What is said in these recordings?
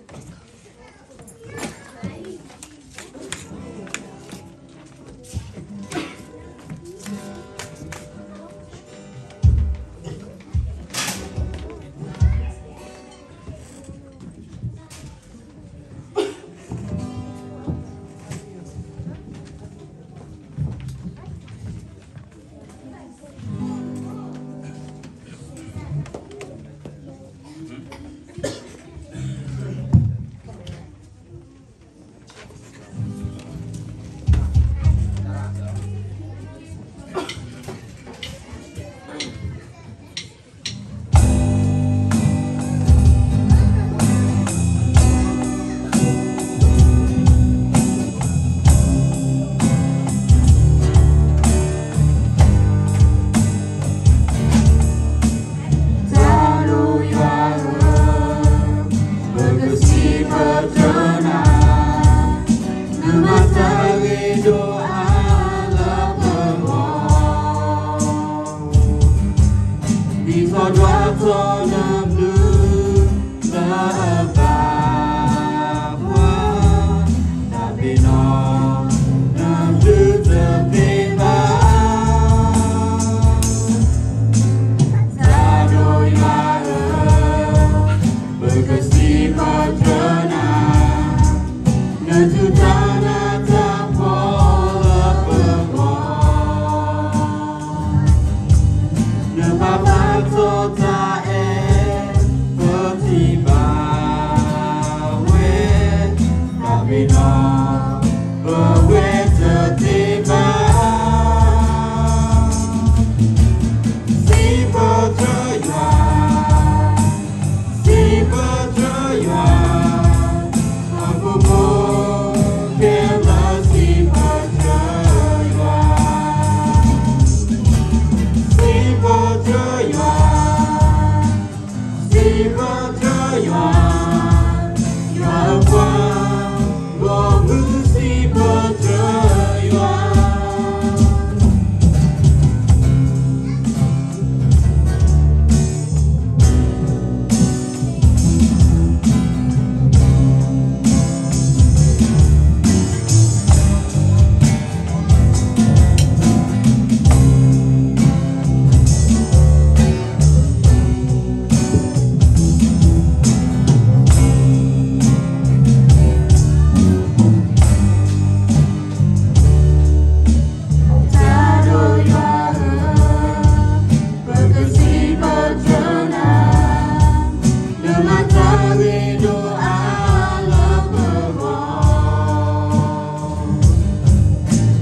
တၢ်ဒိၣ်ယွၤဧၢ, ပကစံးပတြၢၤနၤ, နမၤတၢ်ဂ့ၤဒိၣ်အါလၢပဂီၢ်, ဒ်သိးဒွးထီၣ်နဘျုးလၢပှၤ, တၢ်ပ့ၤနီၣ် နဘျုးတသ့ဘၣ်. တၢ်ဒိၣ်ယွၤဧၢ, ပကစံးပတြၢၤနၤ, နထူးတၢ်နးတၢ်ဖှီၣ်လၢပဂီၢ်, နဘၣ်ပာ်ထီၣ်တၢ်အဲၣ် ပထံၣ်ဘၣ်ဝဲ, တၢ်ပ့ၤနီၣ် ပဝဲတသ့ဘၣ်. စံးပတြၢၤယွၤ, စံးပတြၢၤယွၤ, ဟီၣ်ခိၣ်ဖိခဲလၢာ်စံးပတြၢၤယွၤ, စံးပတြၢၤယွၤ, စံးပတြၢၤယွၤ, ယွၤအပှၤဂီၢ်မုၢ် စံးပတြၢၤယွၤ. တၢ်ဒိၣ်ယွၤဧၢ, ပကစံးပတြၢၤနၤ, နမၤတၢ်ဂ့ၤဒိၣ်အါလၢပဂီၢ်, ဒ်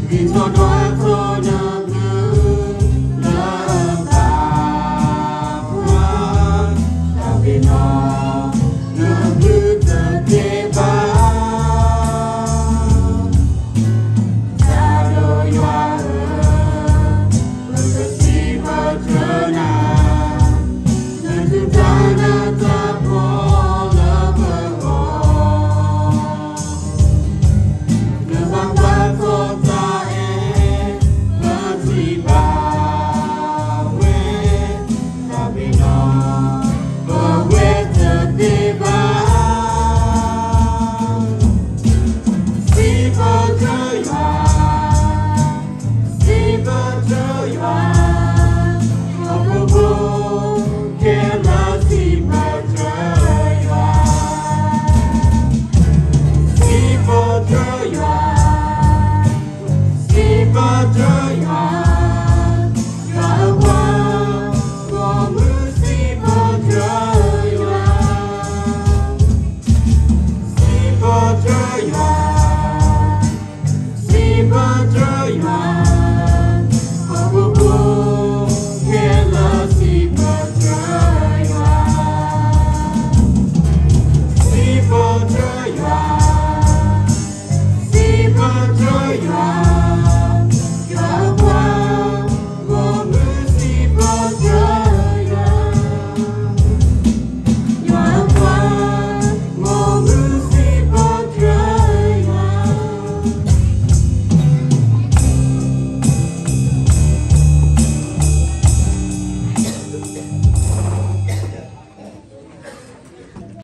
သိးဒွးထီၣ်နဘျုးလၢပှၤ, တၢ်ပ့ၤနီၣ် နဘျုးတသ့ဘၣ်. တၢ်ဒိၣ်ယွၤဧၢ, ပကစံးပတြၢၤနၤ, နထူးတၢ်နးတၢ်ဖှီၣ်လၢပဂီၢ်, နဘၣ်ပာ်ထီၣ်တၢ်အဲၣ် ပထံၣ်ဘၣ်ဝဲ, တၢ်ပ့ၤနီၣ် ပဝဲတသ့ဘၣ်. စံးပတြၢၤယွၤ, စံးပတြၢၤယွၤ, ဟီၣ်ခိၣ်ဖိခဲလၢာ်စံးပတြၢၤယွၤ, စံးပတြၢၤယွၤ, စံးပတြၢၤယွၤ, ယွၤအပှၤဂီၢ်မုၢ်စံးပတြၢၤယွၤ, စံးပတြၢၤယွၤ, စံးပတြၢၤယွၤ, ဟီၣ်ခိၣ်ဖိခဲလၢာ်စံးပတြၢၤယွၤ, စံးပတြၢၤယွၤ,